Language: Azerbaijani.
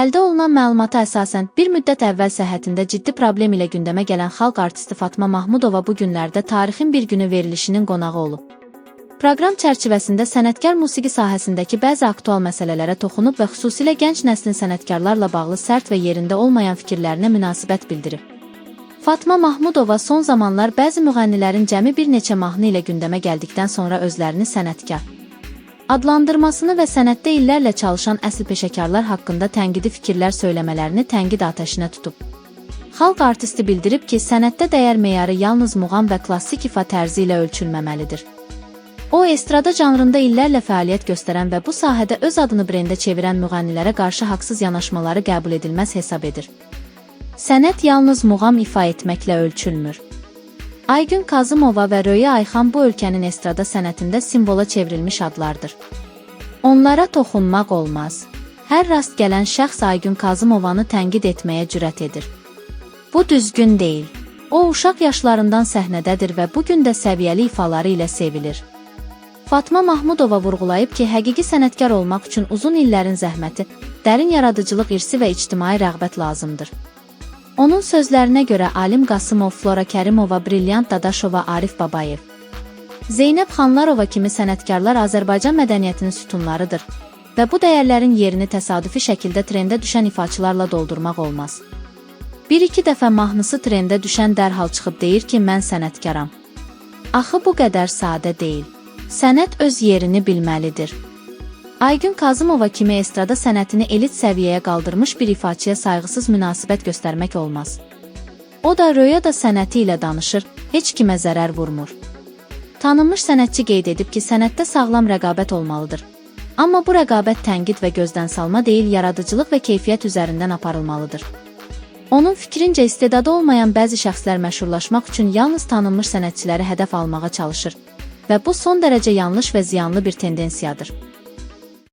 Əldə olunan məlumata əsasən, bir müddət əvvəl səhhətində ciddi problem ilə gündəmə gələn xalq artisti Fatma Mahmudova bu günlərdə Tarixin bir günü verilişinin qonağı olub. Proqram çərçivəsində sənətkar musiqi sahəsindəki bəzi aktual məsələlərə toxunub və xüsusilə gənc nəslin sənətkarlarla bağlı sərt və yerində olmayan fikirlərinə münasibət bildirib. Fatma Mahmudova son zamanlar bəzi müğənnilərin cəmi bir neçə mahnı ilə gündəmə gəldikdən sonra özlərini sənətkar adlandırmasını və sənətdə illərlə çalışan əsl peşəkarlar haqqında tənqidi fikirlər söyləmələrini tənqid atəşinə tutub. Xalq artisti bildirib ki, sənətdə dəyər meyarı yalnız muğam və klassik ifa tərzi ilə ölçülməməlidir. O, estrada janrında illərlə fəaliyyət göstərən və bu sahədə öz adını brendə çevirən müğənnilərə qarşı haqsız yanaşmaları qəbul edilməz hesab edir. Sənət yalnız muğam ifa etməklə ölçülmür. Aygün Kazımova və Röya Ayxan bu ölkənin estrada sənətində simvola çevrilmiş adlardır. Onlara toxunmaq olmaz. Hər rast gələn şəxs Aygün Kazımovanı tənqid etməyə cürət edir. Bu düzgün deyil. O uşaq yaşlarından səhnədədir və bu gün də səviyyəli ifaları ilə sevilir. Fatma Mahmudova vurğulayıb ki, həqiqi sənətkar olmaq üçün uzun illərin zəhməti, dərin yaradıcılıq irsi və ictimai rəğbət lazımdır. Onun sözlərinə görə Alim Qasımov, Flora Kərimova, Brilliant Dadaşova, Arif Babayev, Zeynəb Xanlarova kimi sənətkarlar Azərbaycan mədəniyyətinin sütunlarıdır və bu dəyərlərin yerini təsadüfi şəkildə trendə düşən ifaçılarla doldurmaq olmaz. Bir-iki dəfə mahnısı trendə düşən dərhal çıxıb deyir ki, mən sənətkaram. Axı bu qədər sadə deyil. Sənət öz yerini bilməlidir. Aygün Kazımova kimi estrada sənətini elit səviyyəyə qaldırmış bir ifaçıya sayğısız münasibət göstərmək olmaz. O da Röya da sənəti ilə danışır, heç kimə zərər vurmur. Tanınmış sənətçi qeyd edib ki, sənətdə sağlam rəqabət olmalıdır. Amma bu rəqabət tənqid və gözdən salma deyil, yaradıcılıq və keyfiyyət üzərindən aparılmalıdır. Onun fikrincə istedadı olmayan bəzi şəxslər məşhurlaşmaq üçün yalnız tanınmış sənətçiləri hədəf almağa çalışır və bu son dərəcə yanlış və ziyanlı bir tendensiyadır.